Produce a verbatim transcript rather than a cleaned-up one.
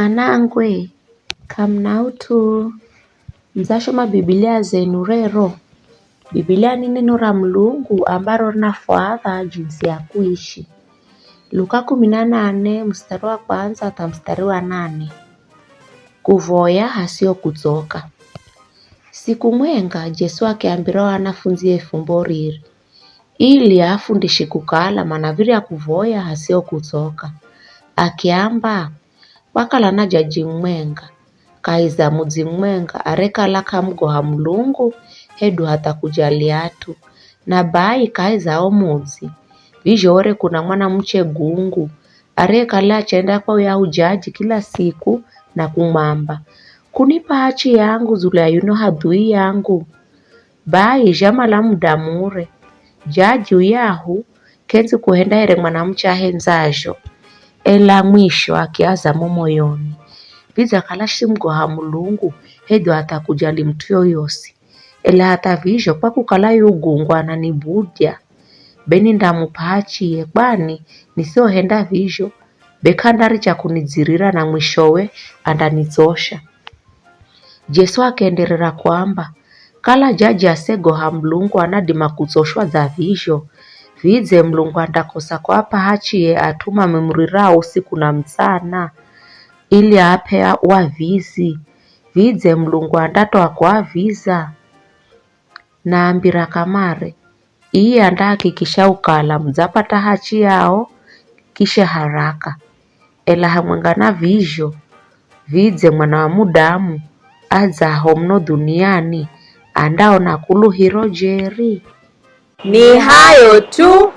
Anangwe, k'amuna ut'u, mudzashoma Bibilia zenu rero? Bibilia ni neno ra Mulungu ambaro rinafwaha jinsi ya kuishi. Luka kumi na nane, mustari wa kwanza hatha mustari wa nane. Kuvoya hasio kutsoka. Siku mwenga, Jesu akiambira o anafundzie fumbo riri, ili aafundishe kukala manav̱irya kuvoya hasio kutsoka. Akiamba, kwakala na jaji mumwenga, kahi za mudzi mumwenga, arekala k'amugoha Mulungu, hedu hatha kujali at'u. Na bai kahi za o mudzi, vizho were kuna mwanamuche gungu, arekala achenda kwa uyahu jaji kila siku na kumwamba, "Kunipa hachi yangu dzulu ya yuno hadhui yangu." Bai zhamala muda mure, jaji uyahu k'endzi kuhenda here mwanamuche ahendzazho, ela mwisho akiaza mo moyoni, "Vidzakala simugoha Mulungu, hedu hatha kujali mut'u yoyosi. Ela hatha vizho, kwa kukala yu gungu ananibudya, be nindamup'a hachiye, kwani nisiohenda vizho, be k'andaricha kunidzirira na mwishowe andanitsosha." Jesu akienderera kuamba, "Kala jaji asegoha Mulungu anadima kutsoshwa dza vizho, vidze Mulungu andakosa kuap'a hachiye at'u mamurirao usiku na mutsana, ili aap'e wavizi? Vidze Mulungu andatoa kuaviza? Naambira kamare, iye andahakikisha ukala mudzapata hachi yao kisha haraka. Ela hamwenga na vizho, vidze Mwana wa Mudamu adzaho muno dhuniani andaona kuluhiro jeri?" Ni hayo tu,